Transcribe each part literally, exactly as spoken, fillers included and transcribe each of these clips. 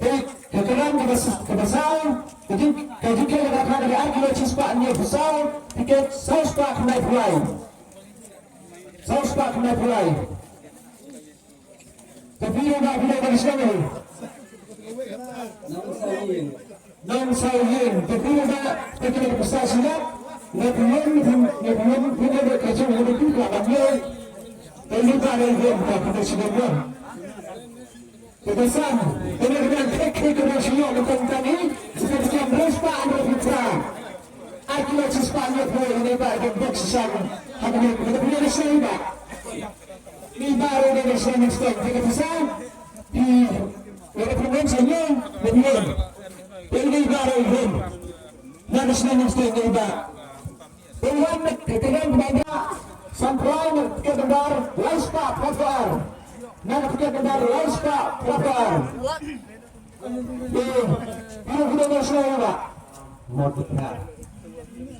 Te ka kyrdan kaba s-, kaba saw, ka jing, ka jingkhlaiñ ka dei ar kilo shispah hynñiewphew saw, tiket saw spah khyndai phew lai. Saw spah khyndai phew lai. Te phi ruh ba phi dei ban sngewthuh. Nongsaw ïing, te phi ruh ba, te ki dei pisa shilak. Nga phi ïeng, nga phi ïeng, phi dei ka jong nga phi ka ban ïeng. Te li ba dei ïeng ka phi dei sngewthuh. Te ka san, te nga phi dei ka phi ka dei sngewthuh ka tang tang hi. Te ka san dei spah hynriew phew phra. Ar kilo shispah hynñiewphew lai, ine i Bah Don Bok Shisang. Ha kane ka phi dei sngewthuh ba. Ine i Bah ruh dei na shnong Nongstoiñ, te ka pisa, i, ine i Bah ruh i him. Na ka shnong Nongstoiñ ine i Bah. Te wan na ka kyrdan kaba ar, San Trai na ka tiket nambar lai spah phra phew ar. Na ka tiket nambar lai spah phra phew ar. Te, ine i Bah dei na shnong Bah. Mawpynkar.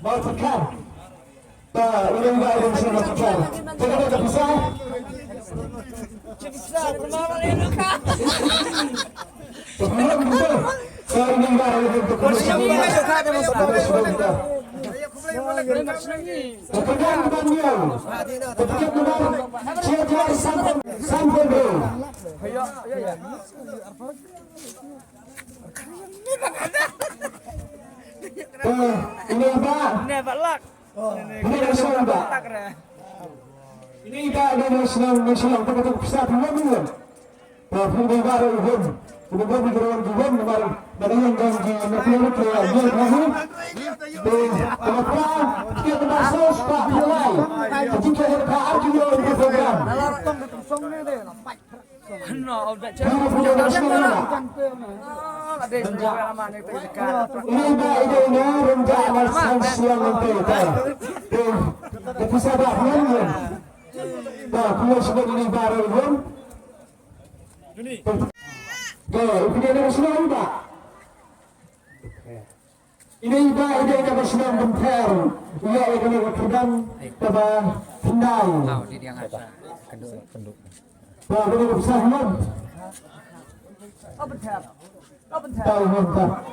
Mawpynkar. Ba, ine i Bah ruh sngewthuh. Te ka dei ka pisa. Te ka dei ka pisa. Te ine i Bah ruh sngewthuh. Te ka dei ka pisa. Te ka dei ka pisa. Te ka dei ka pisa. Te ine i Bah. Ine i Bah sngewthuh. Ine i Bah, ine i Bah sngewthuh, sngewthuh, te ka dei ka pisa phew million. Te phi dei Bah ruh i him. Phi dei Bah ruh i him, namar ba dei ïa ka jong ki na phi ruh ki ïa ïa. Te ka pisa, tiket nambar saw spah phew lai. Ka jingkhlaiñ ka ar kilo hynriew phew gram. Ine i Bah i dei na Rynjah Nongshong Siang Lynti te. Te ka pisa ba hynmen. Te pisa ba hynmen. Te pisa ba hynmen. Ine i Bah i dei kaba shnong Bynthar, ïa ïa kane ka kyrdan kaba hyndai. Aw, di diang asa. Kendu, kendu. Bah, kane ka pisa hynmen. Aw, Bynthar. Aw, Bynthar.